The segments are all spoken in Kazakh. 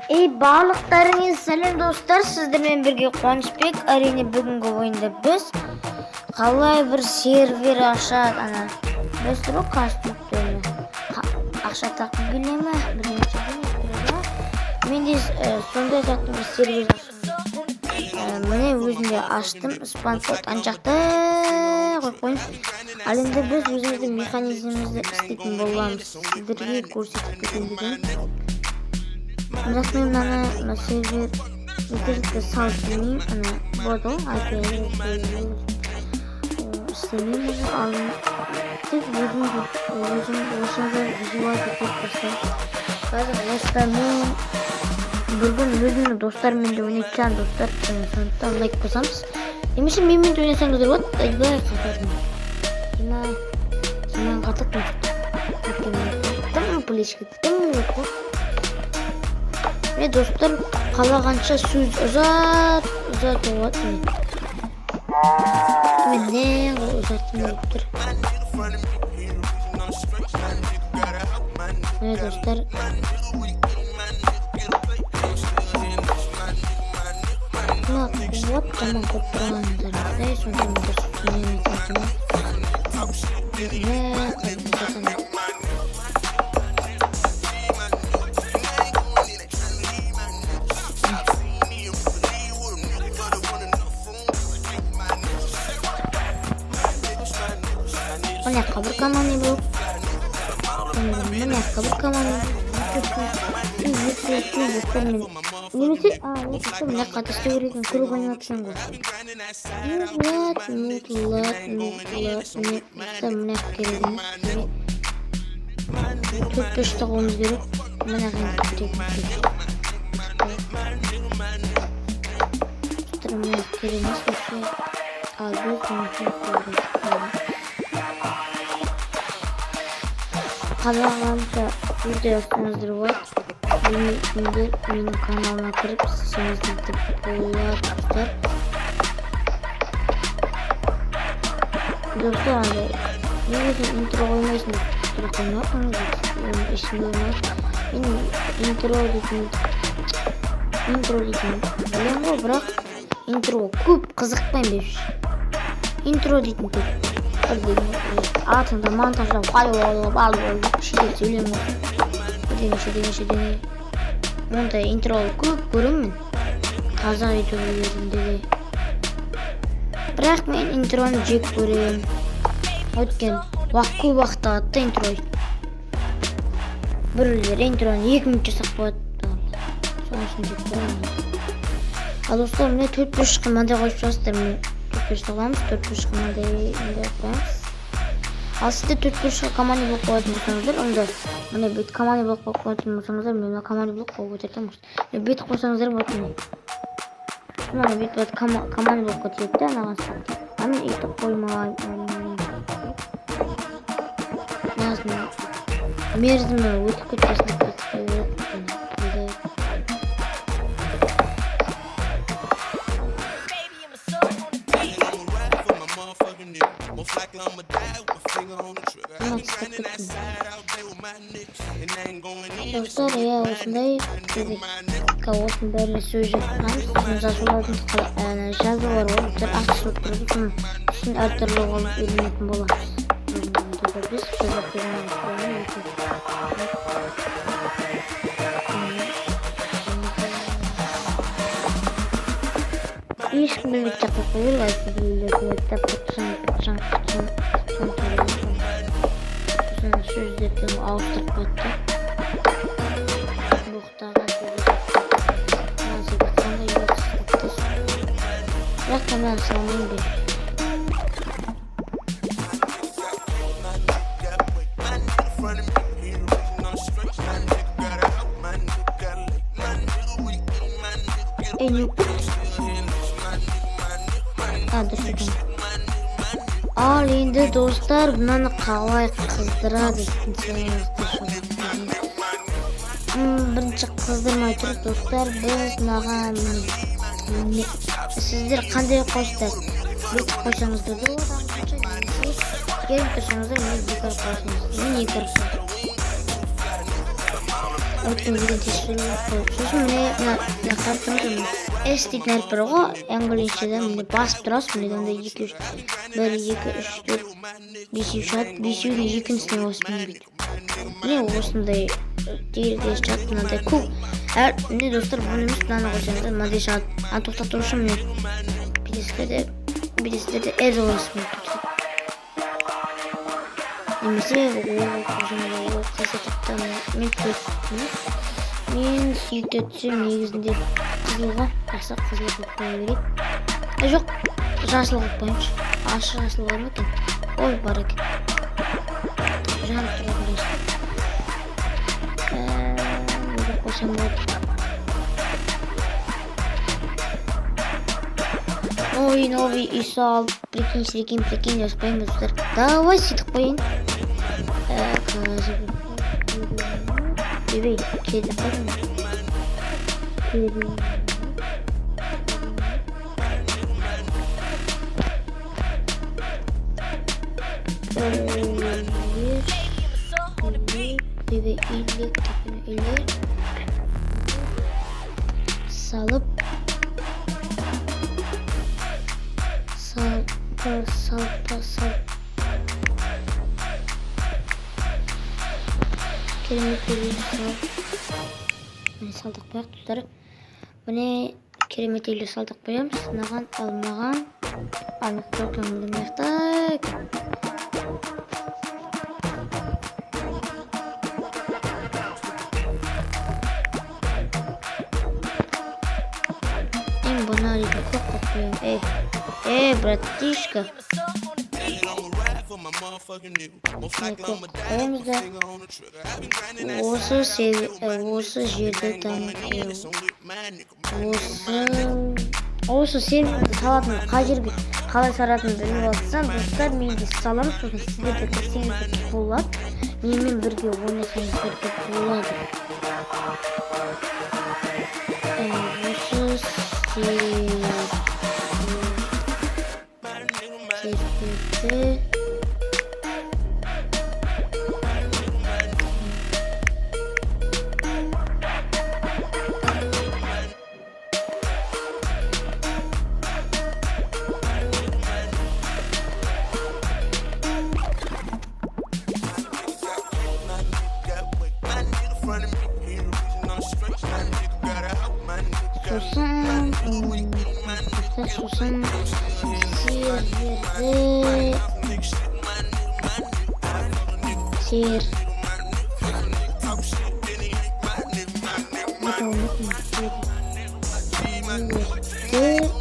Ey барлықтарыңыз сәлем, достар, сіздермен бірге Қуанышбек. Әрине, бүгінгі ойында біз қалай бір сервер ашады, ана білесіздер ғой, кастомды ақша тапқым келе ме, бірнеше тұрады. Мен де сондай сияқты бір сервер ашқым. Міне, өзім де аштым, спанкод ана жақта қойып қойдым. Ал енді біз өзіміздің механизмімізді істейтін боламыз, сіздерге көрсетіп кетейін деген. Бірақ мен мынаны, мына сервер интернетке салып білмеймін, ана болады ғой, IP істемеймін уже, ал тек өзім осында выживать етіп бастадым. Қазір осымен бір күн өзімнің достарыммен де ойнайтын шығармын, достар, сондықтан лайк басамыз немесе менімен де ойнасаңыздар болады. Ойбай, қатырдым, жиырма жиырма қатырдым, өйткені тым плечке тым көп қой. Міне, достар, қалағанша сөз ұзат ұзат болады. Міне, мен не қылып ұзартқым келіп тұр. Міне, достар, мына қуат жаман көріп тұрғандарыңыздай, сондықтан мен дұрыс түсіне алмайтын. Мә, ұзатамын. Мына жаққа бір командный блок, мына жаққа бір командный блок мен немесе достар, мына жаққа істеу керек екен, круг айналып ғой. Ну ладно, ну ладно, ну ладно, достар, мына жаққа керек емес бізге, төрт бұрышты қоюымыз керек. Мына жаққа керек, достар, мына жаққа керек емес вообще. Ал біз мына жаққа қою керек. Қалағанша видео жазсаңыздар болады, білмейтіндер менің каналыма кіріп істесеңіздер де болады, достар. Достар, андай неге сен интро қоймайсың деп сұрақ қоймаппын, ешкімге қоймады. Мен интро дейтін білемін ғой, бірақ интро көп қызықпаймын. Интро дейтін тек бірдеңе атыңды монтаждап шетел сөйлем ғой, бірдеңе шірдеңе шірдеңе. Ондай интро көп көремін мен қазақ ютуберлерінде де, бірақ мен интроны жек көремін, өйткені көп уақыт алады да интро. Біреулер интроны 2 минут жасап қояды, сол үшін жек көремін. Ал, достар, міне, төрт бұрышқа мынандай қойып шығасыздар. Міне, төрт бұрышты қыламыз, төрт бұрышқа мынандай қоямыз. Ал сіздер төрт бұрышқа командный блок қоятын болсаңыздар, онда міне, бүйтіп командный блок қойып қоятын болсаңыздар, мен мына командный блок қойып отырамын. Бүйтіп қойсаңыздар болады. Міне, мына бүйтіп болады, командный блокқа тиеді да анаған сияқты. А мен өйтіп қоймаймын, мынасын мерзімі өтіп кетпесін деп бүйтіп қою керек. Мындай. Мына тастап кеттім, достар. Иә, осындай осының бәріне сөз жазып қоямыз. Сосын жазулардың ана жазу бар ғой, достар, ашылып тұрады, соның түсін әртүрлі қылып үйренетін боламыз. Бүгінгі видеода біз қазақ тілін. Ешкім білмейтін жаққа қою керек, әйтпесе біреулер келеді да, пытшың пытшың пытшың пытшың, сосын сөздерді ауыстырып қояды да, боқтаған сөздер. Мына жерде қандай ұятсыздық та, бірақ та мен салмаймын бе. Ей, не болып кетті? А, дұрыс екен. Ал енді, достар, мынаны қалай қыздырады дейтін сияқты. Бірінші қыздырмай тұрып, достар, біз мынаған, міне, сіздер қандай қойсыздар, бүйтіп қойсаңыздар да болады ағылшынша, немесе келіп тұрсаңыздар, міне, екі әріп қойсаңыз, мен екі әріп қойдым. Өткен деген тез сөйлеп. Сосын міне мына қарап тұрмыз, S дейтін әріп бар ғой английскийде, міне басып тұрасыз. Міне мында 2, 3, 1, 2, 3, 4, бесеу шығады. Бесеудің екіншісіне басып, міне бүйтіп, міне осындай тез шығады. Мынандай көк әр, міне, достар, бұны емес, мынаны қойсаңыздар, мынандай шығады. Аны тоқтату үшін міне бүйтесіздер де, бүйтесіздер де, R қоясыз, міне тоқтатады. Немесе ол қайсы тоқта? Мен төрт, мен сүйікті түсім негізінде қызылға жақсы, қызыл қылып қоя берейік. Жоқ, жасыл қылып қояйыншы. Ашық жасыл бар ма екен? Ой, бар екен, жанып тұратын жасыл. Не деп қойсам болады? Ой, новый үй салып, прикинь, прикинь, прикинь жазып қояйын ба, достар? Давай сөйтіп қояйын. Қазір ойбай, келіп қалдым. Керемет. Үйлер, ойбай, үйлер, үйлер салып, салып, салып, салып, керемет үйлер салып, міне, салдық қояйық, достар. Міне, керемет үйлер салдық қоямыз. Мынаған, ал мынаған анықтау көңілді мына жақта екен. Мен бұны дейтін көк қылып қоямын. Ей, ей, братишка, міне, көк қылып қоямыз да, осы жерді осы серверді салатын, қай жерге қалай салатынын білмей жатсам, достар, мен де саламын. Сосын сіздер де кірсеңіздер болады, менімен бірге ойнасаңыздар да болады. Осы серверді сосын, достар, сосын серверді сер это ұмыттым. Серверді,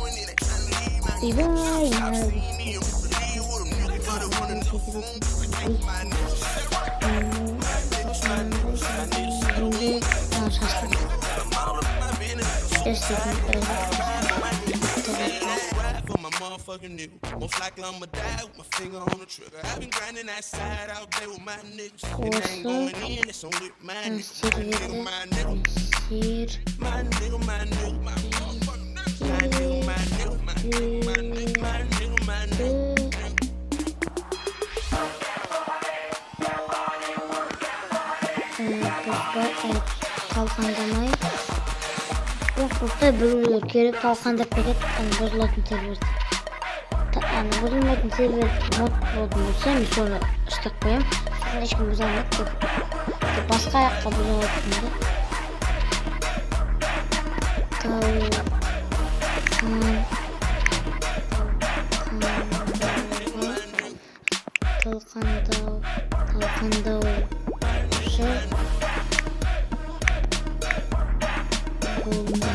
ойбай, енді шашты істейтін. For my motherfucking nigga. Most likely I'ma die with my finger on the trigger. I've been grinding that side out there with my niggas. And I ain't going in, it's on with my nigga. Серверді My nigga, сер my nigga, my nigga, my motherfucking nigga. My nigga, my nigga, my nigga, my nigga, my nigga. Бұзбай, талқандамай. Бірақ, достар, білулер керек, талқандап кетеді ана бұзылатын серверді. Ана бұзылмайтын сервер мод болатын болса, мен соны істеп қоямын, сосын ешкім бұза алмайды деп. Тек басқа жаққа бұза алатын да. Талқан, талқандау, талқандаушы болма.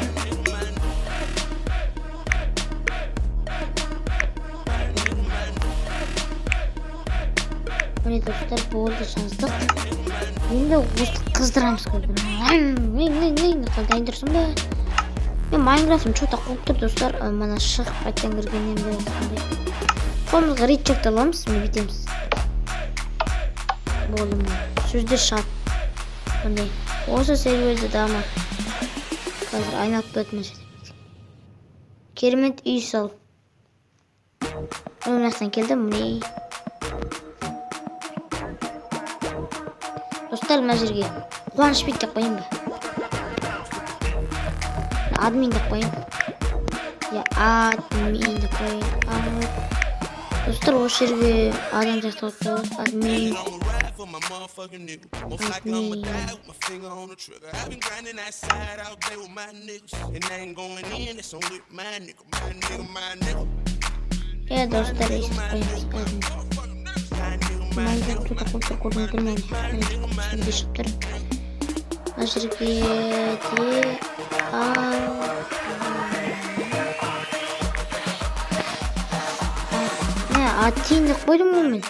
Міне, достар, болды, жаздық. Енді осы қыздырамыз. Дайын тұрсың ба? Мен Майнкрафтым че то қуып тұр, достар. Мына шығып қайтадан кіргеннен бері осындай. Қолымызға рычагты аламыз, міне, бүйтеміз. Болды, міне, сөздер шығады. Міне, осы серверді дамы қазір айналып кетеді мына жерде. Керемет үй сал. Мына жақтан келдім, міне, достар, мына жерге Қуанышбек деп қояйын ба? Админ деп қояйын, иә, админ деп қояйын. Достар, осы жерге адам сияқты қойып қоямыз. Админ. I'ma ride for my motherfucking nigga. Most likely I'ma Admin. Die with my finger on the trigger. I've been grinding that side all day with my niggas. And I ain't going in, it's on with my nigga, my nigga, my nigga. Иә, достар, өйстіп қоямыз, админ. Майнкрафт қойып тұр, көрдіңдер ме? Міне, шығып тұр. Мына жерге де міне, атын деп қойдым ғой мен. Админ.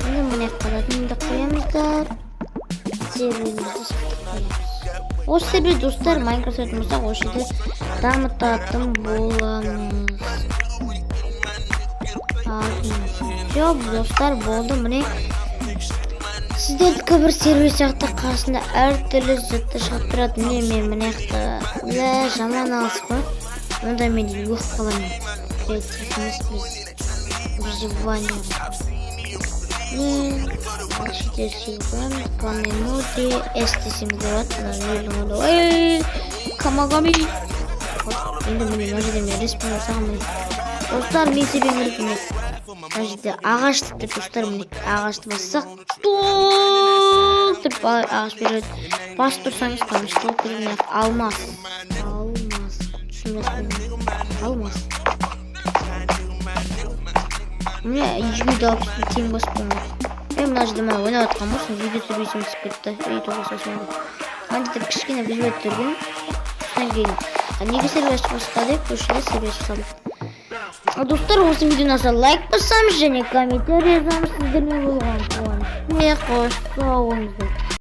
Енді мына жаққа да админ деп қоямыз да, серверімізді сақтап қоямыз. Осы сервер, достар, Майнкрафт ойнайтын болсақ, осы жерде дамытатын боламыз. Админ. Все, достар, болды. Міне, сіздердікі бір сервер сияқты, қасында әртүрлі заттар шығып тұрады. Міне, мен мына жақта, бля, жаман алыс қой. Онда мен өліп қаламын. Креатив емес, біз выживание. Міне, жерде істей қоямыз. Главный моде S десеңіз де болады. Мына нөлдің орнына, ой, камагами. Енді міне, мына жерде мен респаун жасағанмын. Міне, достар, мен себебім керек. Міне, мына жерде ағаш деп, достар, міне, ағашты бассақ, толтырып ағаш береді. Басып тұрсаңыз, қамыш толып кетеді. Мына алмас, алмас, түсінбей, алмас. Міне, 260 тең басып қойған. Е, мына жерде мына ойнап жатқан болсын, видео түсірмесем, түсіп кетті. Ей, тоғыз восьмой. Мына жерде кішкене выживать түсірген. Содан кейін неге сервер ашпасқа деп, осы жерде сервер ашып салдым. Ал, достар, осы видеоны ұнаса, лайк басамыз және комментарий жазамыз. Сіздермен болған Қуаныш. Қош, сау болыңыздар.